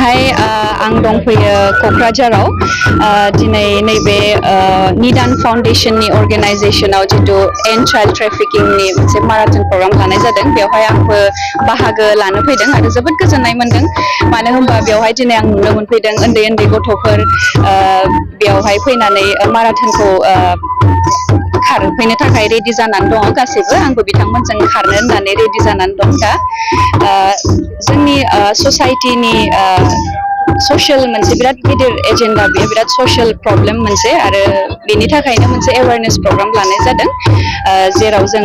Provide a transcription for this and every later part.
दिनैहाय आं दंफैयो क'क्राझाराव दिनै नैबे निदान फाउन्डेशननि अर्गेनाइजेशनाव जितु एन्ड चाइल्ड ट्रेफिकिंनि मोनसे माराथन प्रग्राम लानाय जादों बेवहाय आंबो बाहागो लानो फैदों आरो जोबोद गोजोननाय मोनदों मानो होनबा बेवहाय दिनै आं नुनो मोनफैदों उन्दै उन्दै गथ'फोर बेवहाय फैनानै माराथनखौ खारफैनो थाखाय रेडि जानानै दङ गासैबो आंबो बिथांमोनजों खारनो होननानै रेडि जानानै दं दा जोंनि ससाइटिनि ससियेल मोनसे बिराद गिदिर एजेन्डा बेयो बिराद ससियेल प्रब्लेम मोनसे आरो बेनि थाखायनो मोनसे एवेयारनेस प्रग्राम लानाय जादों जेराव जों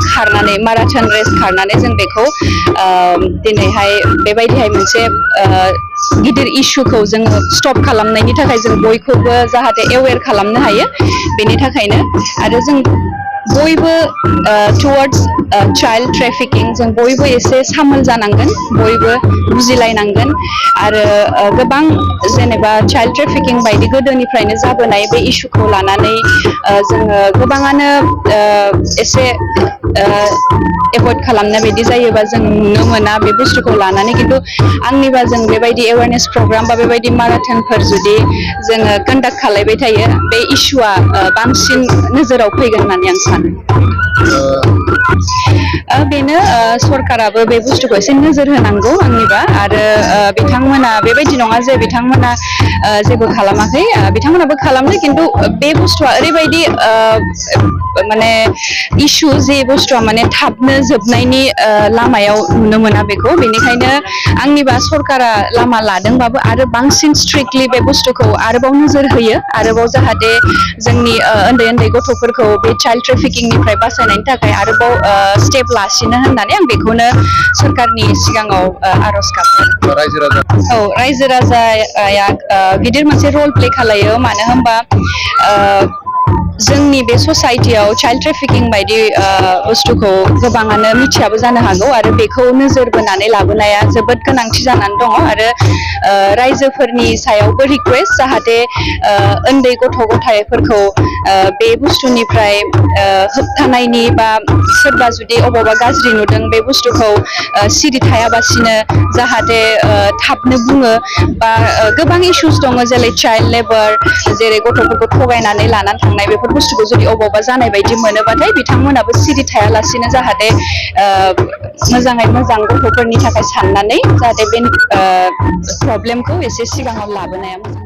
खारनानै माराथन रेस खारनानै जों बेखौ दिनैहाय बेबायदिहाय मोनसे गिदिर इस्युखौ जोङो स्टप खालामनायनि थाखाय जों बयखौबो जाहाथे एवेयर खालामनो हायो बेनि थाखायनो आरो जों बयबो टुवार्ड्स चाइल्ड ट्रेफिकिं जों बयबो एसे सामोल जानांगोन बयबो बुजिलायनांगोन आरो गोबां जेनेबा चाइल्ड ट्रेफिकिं बायदि गोदोनिफ्रायनो जाबोनाय बे इस्युखौ लानानै जोङो गोबाङानो एसे एभयड खालामनाय बायदि जायोबा जों नुनो मोना बे बुस्थुखौ लानानै खिन्थु आंनिबा जों बेबायदि एवेयारनेस प्रग्राम बा बेबायदि माराथनफोर जुदि जोङो कन्डाक्ट खालामबाय थायो बे इस्युआ बांसिन नोजोराव फैगोन होननानै आं सानो बेनो सरकाराबो बे बुस्थुखौ एसे नोजोर होनांगौ आंनिबा आरो बिथांमोना बेबायदि नङा जे बिथांमोना जेबो खालामाखै बिथांमोनाबो खालामदों खिन्थु बे बुस्थुआ ओरैबायदि माने इस्यु जे बुस्थुआ माने थाबनो जोबनायनि लामायाव नुनो मोना बेखौ बेनिखायनो आंनिबा सरकारा लामा लादोंबाबो आरो बांसिन स्ट्रिक्टलि बे बुस्थुखौ आरोबाव नोजोर होयो आरोबाव जाहाथे जोंनि उन्दै उन्दै गथ'फोरखौ बे चाइल्ड ट्रेफिकिंनिफ्राय बासायनायनि थाखाय आरोबाव स्टेप लासिनो होननानै आं बेखौनो सरकारनि सिगाङाव आर'ज गाबो औ रायजो राजाया गिदिर मोनसे रल प्ले खालायो मानो होनबा जोंनि बे ससाइटियाव चाइल्ड ट्रेफिकिं बायदि बुस्थुखौ गोबाङानो मिथियाबो जानो हागौ आरो बेखौ नोजोर बोनानै लाबोनाया जोबोद गोनांथि जानानै दङ आरो रायजोफोरनि सायावबो रिक्वेस्ट जाहाथे उन्दै गथ' गथायफोरखौ बे बुस्थुनिफ्राय होबथानायनि बा सोरबा जुदि अबावबा गाज्रि नुदों बे बुस्थुखौ सिरि थायाबासिनो जाहाथे थाबनो बुङो बा गोबां इस्युस दङ जेरै चाइल्ड लेबार जेरै गथ'फोरखौ थगायनानै लानानै थांनाय बेफोर बुस्थुखौ जुदि अबावबा जानाय बायदि मोनोबाथाय बिथांमोनाबो सिरि थायालासिनो जाहाथे मोजाङै मोजां गथ'फोरनि थाखाय साननानै जाहाथे बे प्रब्लेमखौ एसे सिगाङाव लाबोनाया मोजां